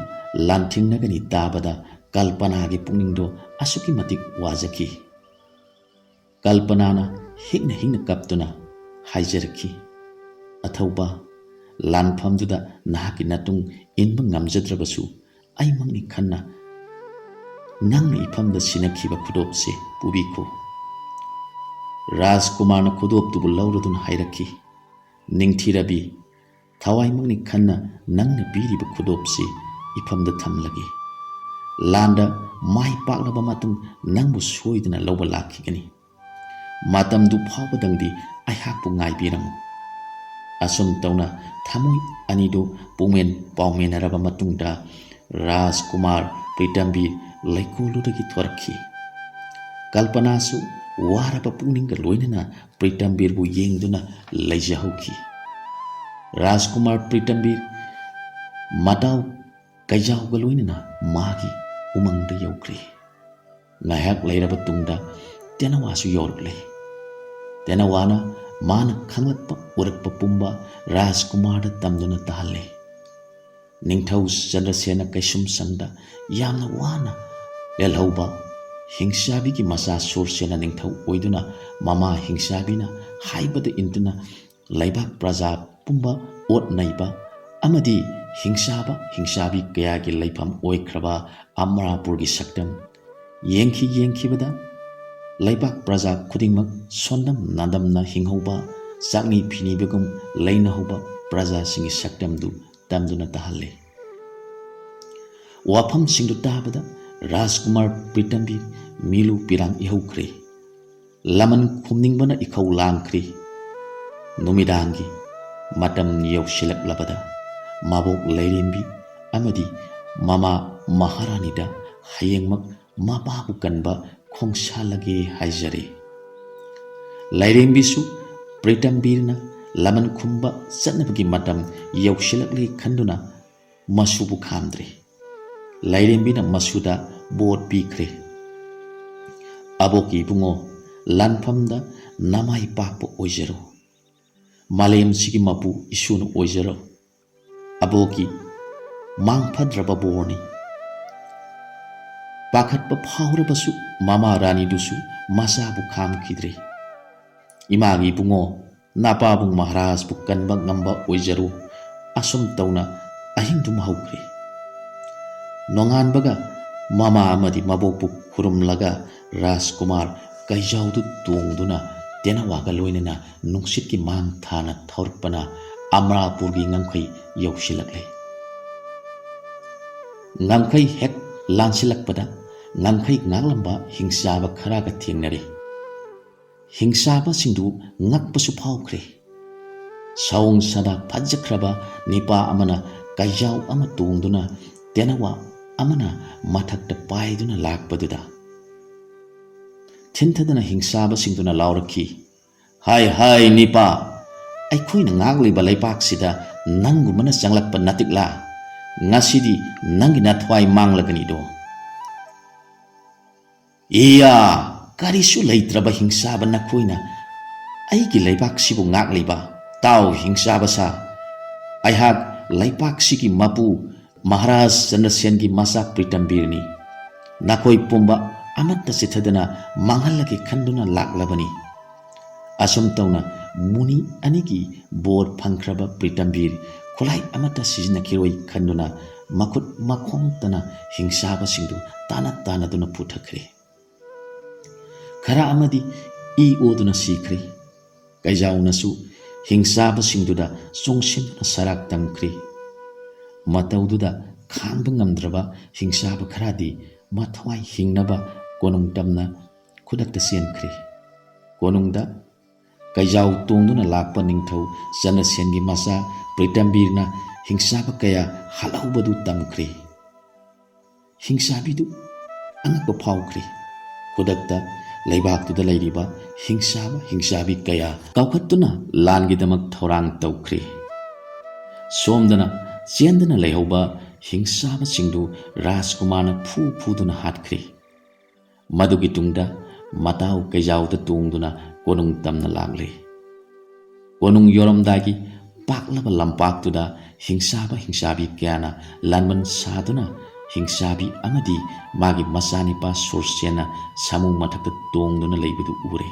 ꯂꯥꯟꯊꯦꯡꯅꯒꯅꯤ ꯇꯥꯕꯗ ꯀꯜꯄꯅꯥꯒꯤ ꯄꯨꯛꯅꯤꯡꯗꯣ ꯑꯁꯨꯛꯀꯤ ꯃꯇꯤꯛ ꯋꯥꯖꯈꯤ꯫ ꯀꯜꯄꯅꯥꯅ ꯍꯤꯛꯅ ꯍꯤꯛꯅ ꯀꯞꯇꯨꯅ ꯍꯥꯏꯖꯔꯛꯈꯤ, "ꯑꯊꯧꯕ, ꯂꯥꯟꯐꯝꯗꯨꯗ ꯅꯍꯥꯛꯀꯤ ꯅꯇꯨꯡ ꯏꯟꯕ ꯉꯝꯖꯗ꯭ꯔꯕꯁꯨ ꯑꯩꯃꯛꯅꯤ ꯈꯟꯅ ꯅꯪꯅ ꯏꯐꯝꯗ ꯁꯤꯟꯅꯈꯤꯕ ꯈꯨꯗꯣꯞꯁꯦ ꯄꯨꯕꯤꯈꯣ꯫" ꯔꯥꯖꯀꯨꯃꯥꯔꯅ ꯈꯨꯗꯣꯞꯇꯨꯕꯨ ꯂꯧꯔꯗꯨꯅ ꯍꯥꯏꯔꯛꯈꯤ, "ꯅꯤꯡꯊꯤꯔꯕꯤ, ꯊꯋꯥꯏꯃꯛꯅꯤ ꯈꯟꯅ ꯅꯪꯅ ꯄꯤꯔꯤꯕ ꯈꯨꯗꯣꯞꯁꯤ ꯏꯐꯝꯗ ꯊꯝꯂꯒꯦ꯫ ꯂꯥꯟꯗ ꯃꯥꯏ ꯄꯥꯛꯂꯕ ꯃꯇꯨꯡ ꯅꯪꯕꯨ ꯁꯣꯏꯗꯅ ꯂꯧꯕ ꯂꯥꯛꯈꯤꯒꯅꯤ꯫ ꯃꯇꯝꯗꯨ ꯐꯥꯎꯕꯗꯪꯗꯤ ꯑꯩꯍꯥꯛꯄꯨ ꯉꯥꯏꯕꯤꯔꯝꯃꯨ꯫" ꯑꯁꯨꯝ ꯇꯧꯅ ꯊꯃꯣꯏ ꯑꯅꯤꯗꯨ ꯄꯨꯡꯃꯦꯟ ꯄꯥꯎꯃꯦꯟꯅꯔꯕ ꯃꯇꯨꯡꯗ ꯔꯥꯖꯀꯨꯃꯥꯔ ꯄ꯭ꯔꯤꯇꯝꯕꯤꯔ ꯂꯩꯀꯣꯜꯗꯨꯗꯒꯤ ꯊꯣꯔꯛꯈꯤ꯫ ꯀꯜꯄꯅꯥꯁꯨ ꯋꯥꯔꯕ ꯄꯨꯛꯅꯤꯡꯒ ꯂꯣꯏꯅꯅ ꯄ꯭ꯔꯤꯇꯝꯕꯤꯔꯕꯨ ꯌꯦꯡꯗꯨꯅ ꯂꯩꯖꯍꯧꯈꯤ꯫ ꯔꯥꯖꯀꯨꯃꯥꯔ ꯄ꯭ꯔꯤꯇꯝꯕꯤꯔ ꯃꯇꯥꯎ ꯀꯩꯖꯥꯎꯒ ꯂꯣꯏꯅꯅ ꯃꯥꯒꯤ ꯎꯃꯪꯗ ꯌꯧꯈ꯭ꯔꯦ꯫ ꯉꯥꯏꯍꯥꯛ ꯂꯩꯔꯕ ꯇꯨꯡꯗ ꯇꯦꯅꯋꯥꯁꯨ ꯌꯧꯔꯛꯂꯦ꯫ ꯇꯦꯅꯋꯥꯅ ꯃꯥꯅ ꯈꯪꯂꯛꯄ ꯎꯔꯛꯄ ꯄꯨꯝꯕ ꯔꯥꯖꯀꯨꯃꯥꯔꯗ ꯇꯝꯗꯨꯅ ꯇꯥꯍꯜꯂꯦ꯫ ꯅꯤꯡꯊꯧ ꯆꯟꯗ꯭ꯔꯁꯦꯅ ꯀꯩꯁꯨꯝꯁꯪꯗ ꯌꯥꯝꯅ ꯋꯥꯅ ꯂꯦꯜꯍꯧꯕ ꯍꯤꯡꯆꯥꯕꯤꯒꯤ ꯃꯆꯥ ꯁꯨꯔꯁꯦꯅ ꯅꯤꯡꯊꯧ ꯑꯣꯏꯗꯨꯅ ꯃꯃꯥ ꯍꯤꯡꯆꯥꯕꯤꯅ ꯍꯥꯏꯕꯗ ꯏꯟꯗꯨꯅ ꯂꯩꯕꯥꯛ ꯄ꯭ꯔꯖꯥ ꯄꯨꯝꯕ ꯑꯣꯠ ꯅꯩꯕ ꯑꯃꯗꯤ ꯍꯤꯡꯆꯥꯕ ꯍꯤꯡꯆꯥꯕꯤ ꯀꯌꯥꯒꯤ ꯂꯩꯐꯝ ꯑꯣꯏꯈ꯭ꯔꯕ ꯑꯃꯔꯥꯄꯨꯔꯒꯤ ꯁꯛꯇꯝ ꯌꯦꯡꯈꯤ ꯌꯦꯡꯈꯤꯕꯗ ꯂꯩꯕꯥꯛ ꯄ꯭ꯔꯖꯥ ꯈꯨꯗꯤꯡꯃꯛ ꯁꯣꯟꯗꯝ ꯅꯥꯗꯝꯅ ꯍꯤꯡꯍꯧꯕ, ꯆꯥꯛꯅꯤ ꯐꯤꯅꯤꯕꯒꯨꯝ ꯂꯩꯅꯍꯧꯕ ꯄ꯭ꯔꯖꯥꯁꯤꯡꯒꯤ ꯁꯛꯇꯝꯗꯨ ꯇꯝꯗꯨꯅ ꯇꯥꯍꯜꯂꯤ꯫ ꯋꯥꯐꯝꯁꯤꯡꯗꯨ ꯇꯥꯕꯗ ꯔꯥꯖꯀꯨꯃꯥꯔ ꯄ꯭ꯔꯤꯇꯝꯕꯤꯔ ꯃꯤꯂꯨ ꯄꯤꯔꯥꯡ ꯏꯍꯧꯈ꯭ꯔꯦ꯫ ꯂꯃꯟ ꯈꯨꯝꯅꯤꯡꯕꯅ ꯏꯈꯧ ꯂꯥꯡꯈ꯭ꯔꯦ꯫ ꯅꯨꯃꯤꯗꯥꯡꯒꯤ ꯃꯇꯝ ꯌꯧꯁꯤꯜꯂꯛꯂꯕꯗ ꯃꯕꯣꯛ ꯂꯥꯏꯔꯦꯝꯕꯤ ꯑꯃꯗꯤ ꯃꯃꯥ ꯃꯍꯥꯔꯥꯅꯤꯗ ꯍꯌꯦꯡꯃꯛ ꯃꯄꯥꯕꯨ ꯀꯟꯕ ꯈꯣꯡꯁꯥꯜꯂꯒꯦ ꯍꯥꯏꯖꯔꯤ꯫ ꯂꯥꯏꯔꯦꯝꯕꯤꯁꯨ ꯄ꯭ꯔꯤꯇꯝꯕꯤꯔꯅ ꯂꯃꯟ ꯈꯨꯝꯕ ꯆꯠꯅꯕꯒꯤ ꯃꯇꯝ ꯌꯧꯁꯤꯜꯂꯛꯂꯦ ꯈꯟꯗꯨꯅ ꯃꯁꯨꯕꯨ ꯈꯥꯝꯗ꯭ꯔꯦ꯫ ꯂꯥꯏꯔꯦꯝꯕꯤꯅ ꯃꯁꯨꯗ ꯕꯣꯠ ꯄꯤꯈ꯭ꯔꯦ꯫ "ꯑꯕꯣꯛꯀꯤ ꯏꯕꯨꯡꯉꯣ, ꯂꯥꯟꯐꯝꯗ ꯅꯃꯥꯏ ꯄꯥꯛꯄ ꯑꯣꯏꯖꯔꯣ꯫ ꯃꯥꯂꯦꯝꯁꯤꯒꯤ ꯃꯄꯨ ꯏꯁꯣꯔꯅ ꯑꯣꯏꯖꯔꯣ꯫ ꯑꯕꯣꯛꯀꯤ ꯃꯥꯡꯐꯗ꯭ꯔꯕ ꯕꯣꯔꯅꯤ꯫ ꯄꯥꯈꯠꯄ ꯐꯥꯎꯔꯕꯁꯨ ꯃꯃꯥ ꯔꯥꯅꯤꯗꯨꯁꯨ ꯃꯆꯥꯕꯨ ꯈꯥꯝꯈꯤꯗ꯭ꯔꯦ꯫ "ꯏꯃꯥꯒꯤ ꯏꯕꯨꯡꯉꯣ, ꯅꯄꯥꯕꯨꯡ ꯃꯍꯥꯔꯥꯖꯄꯨ ꯀꯟꯕ ꯉꯝꯕ ꯑꯣꯏꯖꯔꯨ", ꯑꯁꯨꯝ ꯇꯧꯅ ꯑꯍꯤꯡꯗꯨꯃ ꯍꯧꯈ꯭ꯔꯦ꯫ ꯅꯣꯡꯉꯥꯟꯕꯒ ꯃꯃꯥ ꯑꯃꯗꯤ ꯃꯕꯣꯛꯄꯨ ꯈꯨꯔꯨꯝꯂꯒ ꯔꯥꯖꯀꯨꯃꯥꯔ ꯀꯩꯖꯥꯎꯗꯨ ꯇꯣꯡꯗꯨꯅ ꯇꯦꯅꯋꯥꯒ ꯂꯣꯏꯅꯅ ꯅꯨꯡꯁꯤꯠꯀꯤ ꯃꯥꯡ ꯊꯥꯅ ꯊꯧꯔꯛꯄꯅ ꯑꯃꯔꯥꯄꯨꯔꯒꯤ ꯉꯝꯈꯩ ꯌꯧꯁꯤꯜꯂꯛꯂꯦ꯫ ꯉꯝꯈꯩ ꯍꯦꯛ ꯂꯥꯟꯁꯤꯜꯂꯛꯄꯗ ꯉꯝꯈꯩ ꯉꯥꯛꯂꯝꯕ ꯍꯤꯡꯆꯥꯕ ꯈꯔꯒ ꯊꯦꯡꯅꯔꯦ꯫ ꯍꯤꯡꯆꯥꯕꯁꯤꯡꯗꯨ ꯉꯛꯄꯁꯨ ꯐꯥꯎꯈ꯭ꯔꯦ꯫ ꯁꯑꯣꯡ ꯁꯥꯗꯥ ꯐꯖꯈ꯭ꯔꯕ ꯅꯤꯄꯥ ꯑꯃꯅ ꯀꯩꯖꯥꯎ ꯑꯃ ꯇꯣꯡꯗꯨꯅ ꯇꯦꯅꯋꯥ ꯑꯃꯅ ꯃꯊꯛꯇ ꯄꯥꯏꯗꯨꯅ ꯂꯥꯛꯄꯗꯨꯗ ꯊꯤꯟꯊꯗꯅ ꯍꯤꯡꯆꯥꯕꯁꯤꯡꯗꯨꯅ ꯂꯥꯎꯔꯛꯈꯤ, "ꯍꯥꯏ ꯍꯥꯏ ꯅꯤꯄꯥ, ꯑꯩꯈꯣꯏꯅ ꯉꯥꯛꯂꯤꯕ ꯂꯩꯕꯥꯛꯁꯤꯗ ꯅꯪꯒꯨꯝꯕꯅ ꯆꯪꯂꯛꯄ ꯅꯠꯇꯤꯛꯂꯥ? ꯉꯁꯤꯗꯤ ꯅꯪꯒꯤ ꯅꯊ꯭ꯋꯥꯏ ꯃꯥꯡꯂꯒꯅꯤꯗꯣ!" "ꯏꯌꯥ! ꯀꯔꯤꯁꯨ ꯂꯩꯇ꯭ꯔꯕ ꯍꯤꯡꯆꯥꯕ ꯅꯈꯣꯏꯅ ꯑꯩꯒꯤ ꯂꯩꯕꯥꯛꯁꯤꯕꯨ ꯉꯥꯛꯂꯤꯕ? ꯇꯥꯎ ꯍꯤꯡꯆꯥꯕ ꯁꯥ, ꯑꯩꯍꯥꯛ ꯂꯩꯕꯥꯛꯁꯤꯒꯤ ꯃꯄꯨ ꯃꯍꯥꯔꯥꯖ ꯆꯟꯗ꯭ꯔꯁꯦꯟꯒꯤ ꯃꯆꯥ ꯄ꯭ꯔꯤꯇꯝꯕꯤꯔꯅꯤ꯫ ꯅꯈꯣꯏ ꯄꯨꯝꯕ ꯑꯃꯠꯇ ꯆꯤꯠꯊꯗꯅ ꯃꯥꯡꯍꯜꯂꯒꯦ ꯈꯟꯗꯨꯅ ꯂꯥꯛꯂꯕꯅꯤ꯫" ꯑꯁꯨꯝ ꯇꯧꯅ ꯃꯨꯅꯤ ꯑꯅꯤꯒꯤ ꯕꯣꯔ ꯐꯪꯈ꯭ꯔꯕ ꯄ꯭ꯔꯤꯇꯝꯕꯤꯔ ꯈꯨꯠꯂꯥꯏ ꯑꯃꯠꯇ ꯁꯤꯖꯤꯟꯅꯈꯤꯔꯣꯏ ꯈꯟꯗꯨꯅ ꯃꯈꯨꯠ ꯃꯈꯣꯡꯇꯅ ꯍꯤꯡꯆꯥꯕꯁꯤꯡꯗꯨ ꯇꯥꯟꯅ ꯇꯥꯟꯅꯗꯨꯅ ꯄꯨꯊꯈ꯭ꯔꯦ꯫ ꯈꯔ ꯑꯃꯗꯤ ꯏ ꯑꯣꯗꯨꯅ ꯁꯤꯈ꯭ꯔꯦ꯫ ꯀꯩꯖꯥꯎꯅꯁꯨ ꯍꯤꯡꯆꯥꯕꯁꯤꯡꯗꯨꯗ ꯆꯣꯡꯁꯤꯟꯗꯨꯅ ꯁꯔꯥꯛ ꯇꯝꯈ꯭ꯔꯦ꯫ ꯃꯇꯧꯗꯨꯗ ꯈꯥꯡꯕ ꯉꯝꯗ꯭ꯔꯕ ꯍꯤꯡꯆꯥꯕ ꯈꯔꯗꯤ ꯃꯊ꯭ꯋꯥꯏ ꯍꯤꯡꯅꯕ ꯀꯣꯅꯨꯡ ꯇꯝꯅ ꯈꯨꯗꯛꯇ ꯆꯦꯟꯈ꯭ꯔꯦ꯫ ꯀꯣꯅꯨꯡꯗ ꯀꯩꯖꯥꯎ ꯇꯣꯡꯗꯨꯅ ꯂꯥꯛꯄ ꯅꯤꯡꯊꯧ ꯆꯟꯗ꯭ꯔꯁꯦꯟꯒꯤ ꯃꯆꯥ ꯄ꯭ꯔꯤꯇꯝꯕꯤꯔꯅ ꯍꯤꯡꯆꯥꯕ ꯀꯌꯥ ꯍꯥꯠꯍꯧꯕꯗꯨ ꯇꯝꯈ꯭ꯔꯦ꯫ ꯍꯤꯡꯆꯥꯕꯤꯗꯨ ꯑꯉꯛꯄ ꯐꯥꯎꯈ꯭ꯔꯦ꯫ ꯈꯨꯗꯛꯇ ꯂꯩꯕꯥꯛꯇꯨꯗ ꯂꯩꯔꯤꯕ ꯍꯤꯡꯆꯥꯕ ꯍꯤꯡꯆꯥꯕꯤ ꯀꯌꯥ ꯀꯧꯈꯠꯇꯨꯅ ꯂꯥꯟꯒꯤꯗꯃꯛ ꯊꯧꯔꯥꯡ ꯇꯧꯈ꯭ꯔꯦ꯫ ꯁꯣꯝꯗꯅ ꯆꯦꯟꯗꯅ ꯂꯩꯍꯧꯕ ꯍꯤꯡꯆꯥꯕꯁꯤꯡꯗꯨ ꯔꯥꯖꯀꯨꯃꯥꯔꯅ ꯐꯨ ꯐꯨꯗꯨꯅ ꯍꯥꯠꯈ꯭ꯔꯦ꯫ ꯃꯗꯨꯒꯤ ꯇꯨꯡꯗ ꯃꯇꯥꯎ ꯀꯩꯖꯥꯎꯗ ꯇꯣꯡꯗꯨꯅ ꯀꯣꯅꯨꯡ ꯇꯝꯅ ꯂꯥꯛꯂꯦ꯫ ꯀꯣꯅꯨꯡ ꯌꯧꯔꯝꯗꯥꯏꯒꯤ ꯄꯥꯛꯂꯕ ꯂꯝꯄꯥꯛꯇꯨꯗ ꯍꯤꯡꯆꯥꯕ ꯍꯤꯡꯆꯥꯕꯤ ꯀꯌꯥꯅ ꯂꯥꯟꯕꯟ ꯁꯥꯗꯨꯅ ꯍꯤꯡꯆꯥꯕꯤ ꯑꯃꯗꯤ ꯃꯥꯒꯤ ꯃꯆꯥꯅꯤꯄꯥ ꯁꯨꯔꯁꯦꯟꯅ ꯁꯥꯃꯨ ꯃꯊꯛꯇ ꯇꯣꯡꯗꯨꯅ ꯂꯩꯕꯗꯨ ꯎꯔꯦ꯫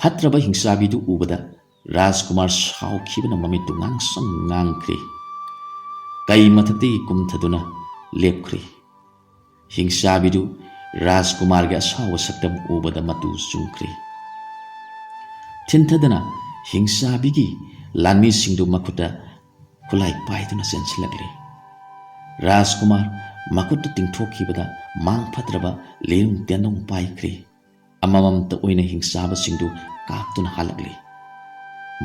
ꯐꯠꯇ꯭ꯔꯕ ꯍꯤꯡꯆꯥꯕꯤꯗꯨ ꯎꯕꯗ ꯔꯥꯖꯀꯨꯃꯥꯔ ꯁꯥꯎꯈꯤꯕꯅ ꯃꯃꯤꯠꯇꯨ ꯉꯥꯡꯁꯪ ꯉꯥꯡꯈ꯭ꯔꯦ꯫ ꯀꯩ ꯃꯊꯛꯇꯒꯤ ꯀꯨꯝꯊꯗꯨꯅ ꯂꯦꯞꯈ꯭ꯔꯦ꯫ ꯍꯤꯡꯆꯥꯕꯤꯗꯨ ꯔꯥꯖꯀꯨꯃꯥꯔꯒꯤ ꯑꯁꯥꯎꯕ ꯁꯛꯇꯝ ꯎꯕꯗ ꯃꯇꯨ ꯆꯨꯡꯈ꯭ꯔꯦ꯫ ꯊꯤꯟꯊꯗꯅ ꯍꯤꯡꯆꯥꯕꯤꯒꯤ ꯂꯥꯟꯃꯤꯁꯤꯡꯗꯨ ꯃꯈꯨꯠꯇ ꯈꯨꯠꯂꯥꯏ ꯄꯥꯏꯗꯨꯅ ꯆꯦꯟꯁꯤꯜꯂꯛꯂꯦ꯫ ꯔꯥꯖꯀꯨꯃꯥꯔ ꯃꯈꯨꯠꯇ ꯇꯤꯡꯊꯣꯛꯈꯤꯕꯗ ꯃꯥꯡ ꯐꯠꯇ꯭ꯔꯕ ꯂꯤꯔꯨꯡ ꯇꯦꯟꯗꯣꯡ ꯄꯥꯏꯈ꯭ꯔꯦ꯫ ꯑꯃꯃꯝꯇ ꯑꯣꯏꯅ ꯍꯤꯡꯆꯥꯕꯁꯤꯡꯗꯨ ꯀꯥꯞꯇꯨꯅ ꯍꯥꯠꯂꯛꯂꯤ꯫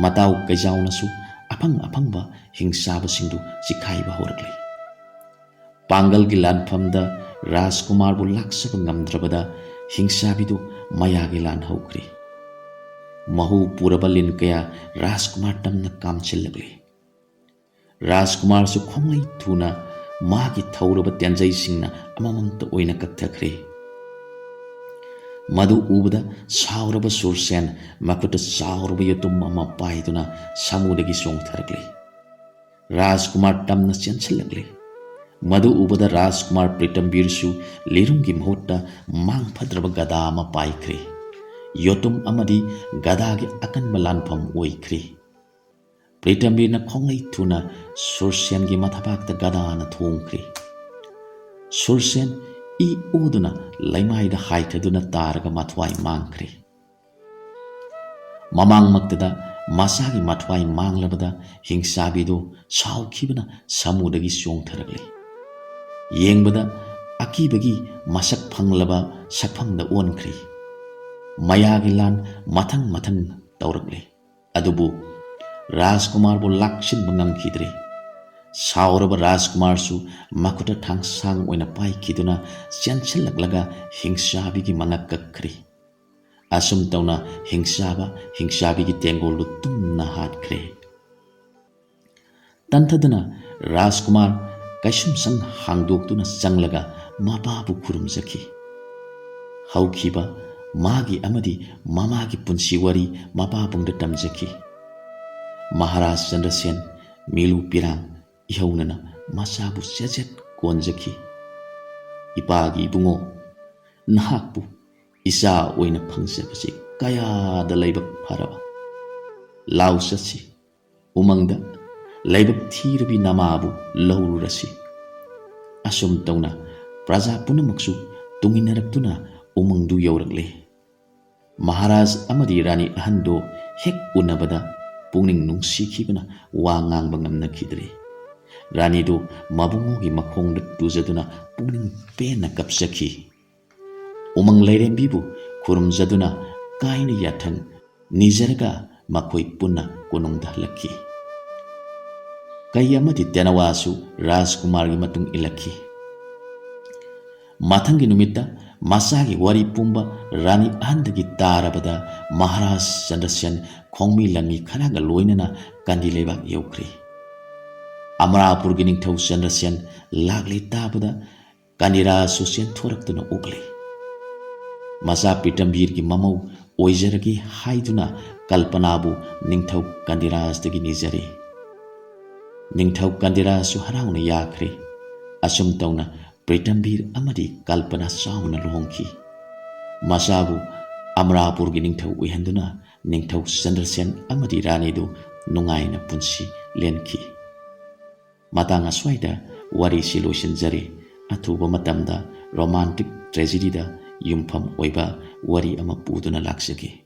ꯃꯇꯥꯎ ꯀꯩꯖꯥꯎꯅꯁꯨ ꯑꯐꯪ ꯑꯐꯪꯕ ꯍꯤꯡꯆꯥꯕꯁꯤꯡꯗꯨ ꯆꯤꯈꯥꯏꯕ ꯍꯧꯔꯛꯂꯤ꯫ ꯄꯥꯡꯒꯜꯒꯤ ꯂꯥꯟꯐꯝꯗ ꯔꯥꯖꯀꯨꯃꯥꯔꯕꯨ ꯂꯥꯛꯆꯕ ꯉꯝꯗ꯭ꯔꯕꯗ ꯍꯤꯡꯆꯥꯕꯤꯗꯨ ꯃꯌꯥꯒꯤ ꯂꯥꯟ ꯍꯧꯈ꯭ꯔꯦ꯫ ꯃꯍꯨ ꯄꯨꯔꯕ ꯂꯤꯟ ꯀꯌꯥ ꯔꯥꯖꯀꯨꯃꯥꯔ ꯇꯝꯅ ꯀꯥꯝꯁꯤꯜꯂꯛꯂꯤ꯫ ꯔꯥꯖꯀꯨꯃꯥꯔꯁꯨ ꯈꯣꯡꯂꯩ ꯊꯨꯅ ꯃꯥꯒꯤ ꯊꯧꯔꯕ ꯇꯦꯟꯖꯩꯁꯤꯡꯅ ꯑꯃꯃꯝꯇ ꯑꯣꯏꯅ ꯀꯛꯊꯈ꯭ꯔꯦ꯫ ꯃꯗꯨ ꯎꯕꯗ ꯁꯥꯎꯔꯕ ꯁꯨꯔꯁꯦꯟ ꯃꯈꯨꯠꯇ ꯆꯥꯎꯔꯕ ꯌꯦꯇꯨꯝ ꯑꯃ ꯄꯥꯏꯗꯨꯅ ꯁꯥꯃꯨꯗꯒꯤ ꯆꯣꯡꯊꯔꯛꯂꯤ꯫ ꯔꯥꯖꯀꯨꯃꯥꯔ ꯇꯝꯅ ꯆꯦꯟꯁꯤꯜꯂꯛꯂꯤ꯫ ꯃꯗꯨ ꯎꯕꯗ ꯔꯥꯖꯀꯨꯃꯥꯔ ꯄ꯭ꯔꯤꯇꯝꯕꯤꯔꯁꯨ ꯂꯤꯔꯨꯝꯒꯤ ꯃꯍꯨꯠꯇ ꯃꯥꯡ ꯐꯠꯇ꯭ꯔꯕ ꯒꯗꯥ ꯑꯃ ꯄꯥꯏꯈ꯭ꯔꯦ꯫ ꯌꯣꯇꯨꯝ ꯑꯃꯗꯤ ꯒꯗꯥꯒꯤ ꯑꯀꯟꯕ ꯂꯥꯟꯐꯝ ꯑꯣꯏꯈ꯭ꯔꯦ꯫ ꯄ꯭ꯔꯤꯇꯝꯕꯤꯔꯅ ꯈꯣꯡꯂꯩ ꯊꯨꯅ ꯁꯨꯔꯁꯦꯟꯒꯤ ꯃꯊꯕꯥꯛꯇ ꯒꯗꯥꯅ ꯊꯣꯡꯈ꯭ꯔꯦ꯫ ꯁꯨꯔꯁꯦꯟ ꯏ ꯑꯣꯗꯨꯅ ꯂꯩꯃꯥꯏꯗ ꯍꯥꯏꯊꯗꯨꯅ ꯇꯥꯔꯒ ꯃꯊ꯭ꯋꯥꯏ ꯃꯥꯡꯈ꯭ꯔꯦ꯫ ꯃꯃꯥꯡꯃꯛꯇꯗ ꯃꯆꯥꯒꯤ ꯃꯊ꯭ꯋꯥꯏ ꯃꯥꯡꯂꯕꯗ ꯍꯤꯡꯆꯥꯕꯤꯗꯨ ꯁꯥꯎꯈꯤꯕꯅ ꯁꯥꯃꯨꯗꯒꯤ ꯆꯣꯡꯊꯔꯛꯂꯤ꯫ ꯌꯦꯡꯕꯗ ꯑꯀꯤꯕꯒꯤ ꯃꯁꯛ ꯐꯪꯂꯕ ꯁꯛꯐꯝꯗ ꯑꯣꯟꯈ꯭ꯔꯦ꯫ ꯃꯌꯥꯒꯤ ꯂꯥꯟ ꯃꯊꯪ ꯃꯊꯪ ꯇꯧꯔꯛꯂꯦ꯫ ꯑꯗꯨꯕꯨ ꯔꯥꯖꯀꯨꯃꯥꯔꯕꯨ ꯂꯥꯛꯁꯤꯟꯕ ꯉꯝꯈꯤꯗ꯭ꯔꯦ꯫ ꯁꯥꯎꯔꯕ ꯔꯥꯖꯀꯨꯃꯥꯔꯁꯨ ꯃꯈꯨꯠꯇ ꯊꯥꯡꯁꯥꯡ ꯑꯣꯏꯅ ꯄꯥꯏꯈꯤꯗꯨꯅ ꯆꯦꯟꯁꯤꯜꯂꯛꯂꯒ ꯍꯤꯡꯆꯥꯕꯤꯒꯤ ꯃꯉꯛ ꯀꯛꯈ꯭ꯔꯦ꯫ ꯑꯁꯨꯝ ꯇꯧꯅ ꯍꯤꯡꯆꯥꯕ ꯍꯤꯡꯆꯥꯕꯤꯒꯤ ꯇꯦꯡꯒꯣꯜꯗꯨ ꯇꯨꯝꯅ ꯍꯥꯠꯈ꯭ꯔꯦ꯫ ꯇꯟꯊꯗꯅ ꯔꯥꯖꯀꯨꯃꯥꯔ ꯀꯩꯁꯨꯝꯁꯪ ꯍꯥꯡꯗꯣꯛꯇꯨꯅ ꯆꯪꯂꯒ ꯃꯄꯥꯕꯨ ꯈꯨꯔꯨꯝꯖꯈꯤ꯫ ꯍꯧꯈꯤꯕ ꯃꯥꯒꯤ ꯑꯃꯗꯤ ꯃꯃꯥꯒꯤ ꯄꯨꯟꯁꯤ ꯋꯥꯔꯤ ꯃꯄꯥꯕꯨꯡꯗ ꯇꯝꯖꯈꯤ꯫ ꯃꯍꯥꯔꯥꯖ ꯆꯟꯗ꯭ꯔꯁꯦꯟ ꯃꯤꯂꯨ ꯄꯤꯔꯥꯡ ꯏꯍꯧꯅꯅ ꯃꯆꯥꯕꯨ ꯆꯦꯠꯆꯦꯠ ꯀꯣꯟꯖꯈꯤ꯫ "ꯏꯄꯥꯒꯤ ꯏꯕꯨꯡꯉꯣ, ꯅꯍꯥꯛꯄꯨ ꯏꯆꯥ ꯑꯣꯏꯅ ꯐꯪꯖꯕꯁꯤ ꯀꯌꯥꯗ ꯂꯥꯏꯕꯛ ꯐꯔꯕ! ꯂꯥꯎ ꯆꯠꯁꯤ, ꯎꯃꯪꯗ ꯂꯥꯏꯕꯛ ꯊꯤꯔꯕꯤ ꯅꯃꯥꯕꯨ ꯂꯧꯔꯨꯔꯁꯤ꯫" ꯑꯁꯨꯝ ꯇꯧꯅ ꯄ꯭ꯔꯖꯥ ꯄꯨꯝꯅꯃꯛꯁꯨ ꯇꯨꯡꯏꯟꯅꯔꯛꯇꯨꯅ ꯎꯃꯪꯗꯨ ꯌꯧꯔꯛꯂꯦ꯫ ꯃꯍꯥꯔꯥꯖ ꯑꯃꯗꯤ ꯔꯥꯅꯤ ꯑꯍꯟꯗꯨ ꯍꯦꯛ ꯎꯅꯕꯗ ꯄꯨꯛꯅꯤꯡ ꯅꯨꯡꯁꯤꯈꯤꯕꯅ ꯋꯥ ꯉꯥꯡꯕ ꯉꯝꯅꯈꯤꯗ꯭ꯔꯦ꯫ ꯔꯥꯅꯤꯗꯨ ꯃꯕꯨꯡꯉꯣꯒꯤ ꯃꯈꯣꯡꯗ ꯇꯨꯖꯗꯨꯅ ꯄꯨꯛꯅꯤꯡ ꯄꯦꯟꯅ ꯀꯞꯆꯈꯤ꯫ ꯎꯃꯪ ꯂꯥꯏꯔꯦꯝꯕꯤꯕꯨ ꯈꯨꯔꯨꯝꯖꯗꯨꯅ ꯀꯥꯏꯅ ꯌꯥꯊꯪ ꯅꯤꯖꯔꯒ ꯃꯈꯣꯏ ꯄꯨꯟꯅ ꯀꯣꯅꯨꯡꯗ ꯍꯜꯂꯛꯈꯤ꯫ ꯀꯩ ꯑꯃꯗꯤ ꯇꯦꯅꯋꯥꯁꯨ ꯔꯥꯖꯀꯨꯃꯥꯔꯒꯤ ꯃꯇꯨꯡ ꯏꯜꯂꯛꯈꯤ꯫ ꯃꯊꯪꯒꯤ ꯅꯨꯃꯤꯠꯇ ꯃꯆꯥꯒꯤ ꯋꯥꯔꯤ ꯄꯨꯝꯕ ꯔꯥꯅꯤ ꯑꯍꯟꯗꯒꯤ ꯇꯥꯔꯕꯗ ꯃꯍꯥꯔꯥꯖ ꯆꯟꯗ꯭ꯔꯁꯦꯟ ꯈꯣꯡꯃꯤ ꯂꯥꯟꯃꯤ ꯈꯔꯒ ꯂꯣꯏꯅꯅ ꯀꯥꯟꯗꯤ ꯂꯩꯕꯥꯛ ꯌꯧꯈ꯭ꯔꯦ꯫ ꯑꯃꯔꯥꯄꯨꯔꯒꯤ ꯅꯤꯡꯊꯧ ꯆꯟꯗ꯭ꯔꯁꯦꯟ ꯂꯥꯛꯂꯦ ꯇꯥꯕꯗ ꯀꯥꯟꯗꯤꯔꯥꯖꯁꯨ ꯆꯦꯟꯊꯣꯔꯛꯇꯨꯅ ꯎꯛꯂꯦ꯫ ꯃꯆꯥ ꯄ꯭ꯔꯤꯇꯝꯕꯤꯔꯒꯤ ꯃꯃꯧ ꯑꯣꯏꯖꯔꯒꯦ ꯍꯥꯏꯗꯨꯅ ꯀꯜꯄꯅꯥꯕꯨ ꯅꯤꯡꯊꯧ ꯀꯥꯟꯗꯤꯔꯥꯖꯇꯒꯤ ꯅꯤꯖꯔꯦ꯫ ꯅꯤꯡꯊꯧ ꯀꯥꯟꯗꯤꯔꯥꯖꯁꯨ ꯍꯔꯥꯎꯅ ꯌꯥꯈ꯭ꯔꯦ꯫ ꯑꯁꯨꯝ ꯇꯧꯅ ꯄ꯭ꯔꯤꯇꯝꯕꯤꯔ ꯑꯃꯗꯤ ꯀꯜꯄꯅꯥ ꯆꯥꯎꯅ ꯂꯨꯍꯣꯡꯈꯤ꯫ ꯃꯆꯥꯕꯨ ꯑꯃꯔꯥꯄꯨꯔꯒꯤ ꯅꯤꯡꯊꯧ ꯑꯣꯏꯍꯟꯗꯨꯅ ꯅꯤꯡꯊꯧ ꯆꯟꯗ꯭ꯔꯁꯦꯟ ꯑꯃꯗꯤ ꯔꯥꯅꯤꯗꯨ ꯅꯨꯡꯉꯥꯏꯅ ꯄꯨꯟꯁꯤ ꯂꯦꯟꯈꯤ꯫ ꯃꯇꯥꯡ ꯑꯁ꯭ꯋꯥꯏꯗ ꯋꯥꯔꯤꯁꯤ ꯂꯣꯏꯁꯤꯟꯖꯔꯦ꯫ ꯑꯊꯨꯕ ꯃꯇꯝꯗ ꯔꯣꯃꯥꯟꯇꯤꯛ ꯇ꯭ꯔꯦꯖꯤꯗꯤꯗ ꯌꯨꯝꯐꯝ ꯑꯣꯏꯕ ꯋꯥꯔꯤ ꯑꯃ ꯄꯨꯗꯨꯅ ꯂꯥꯛꯆꯒꯦ꯫